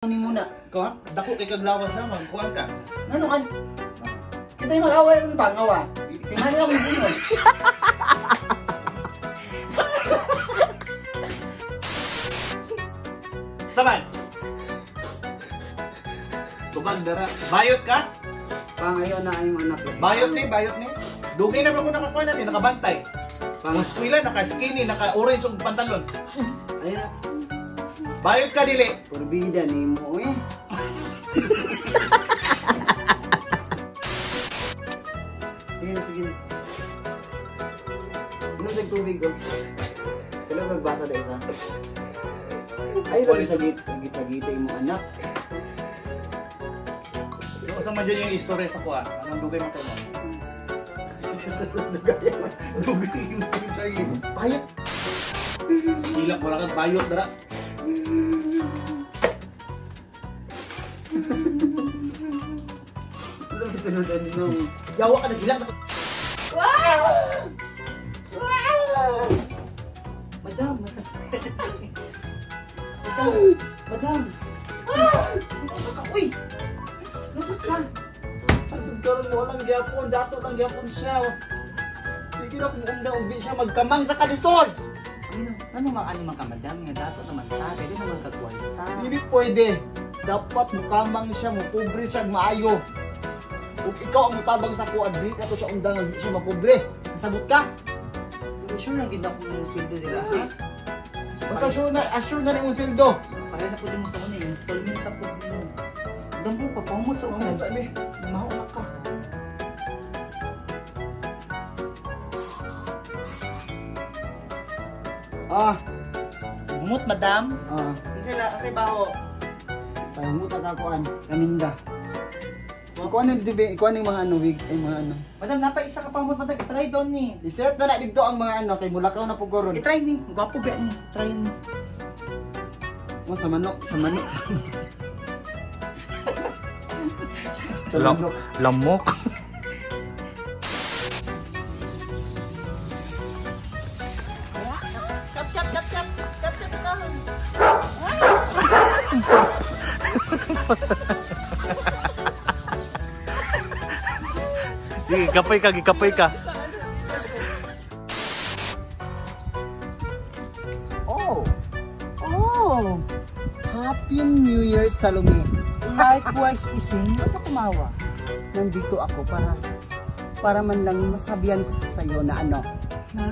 Ni muna. Ikaw ha? Dako kay kaglawas ha, magkuhan ka. Ano kan? Kita yung mag-away ron pa, ngawa. Tingnan lang mo yun. Saman! Tubag dara. Bayot ka? Pangayon na yung anak. Bayot ni, bayot ni. Dugay na ba ko nakakuha na ni, nakabantay. Pang Muskwila, naka-skinny, naka-orange og pantalon. Ayun na. Bayot ka dili. Kurbida ni mo eh. Sige na, sige na. Inom sa tubig oh. Kailan magbasa na isa? Ay, lagi sa git, sa git, sa git mo anak. So, sa man dyan yung istorya sa kuha. Anong dugay mo kayo mo? Dugay yung siya. Bayot. Hilak mo lang kag bayot dara. Ano ba sunod nung? Yawa ka na hilak na. Madam, madam. Madam, madam. Ah! Nasa ka, uy! Nasa ka? Antod karon mo lang gyapon, dato lang gyapon siya. Sige na kung unda og di siya magkamang sa kalisod. Ano, ano man ano man ka madam nga dato naman ta, pwede naman ka kwenta. Dili pwede. Dapat mukamang siya, mupobre siya maayo. Ug ikaw ang mutabang sa kuan, di ka to siya unda nga di siya mapobre. Kasabot ka? Pero sure lang gid ako ng sweldo nila ha. So, Basta sure na, assure na imong sweldo. Pareha na po din mo sa una, installment ka po mo. Dambo pa, pahumot sa una. Ano sabi? Mauna ka. Ah, Humot madam. ah, Unsay la, unsay baho? pahumuta ka kuan, kaminda. Ikuan yung dibe, ikuan yung mga ano wig, ay mga ano. Madam, napa isa ka pahumot madam, i-try doon ni. I-set na na dito ang mga ano kay mulakaw na pugoron. I-try ni, gwapo ba ni? Try ni. Oh, sa manok, sa manok. Sa manok. Lamok. Kap kap kap kap. Kap kap kap. Sige, kapoy ka, gikapoy ka. Oh. Oh, Happy New Year, Salome. Likewise ising, ba't ka tumawa? Nandito ako para para man lang masabihan ko sa iyo na ano. Ha?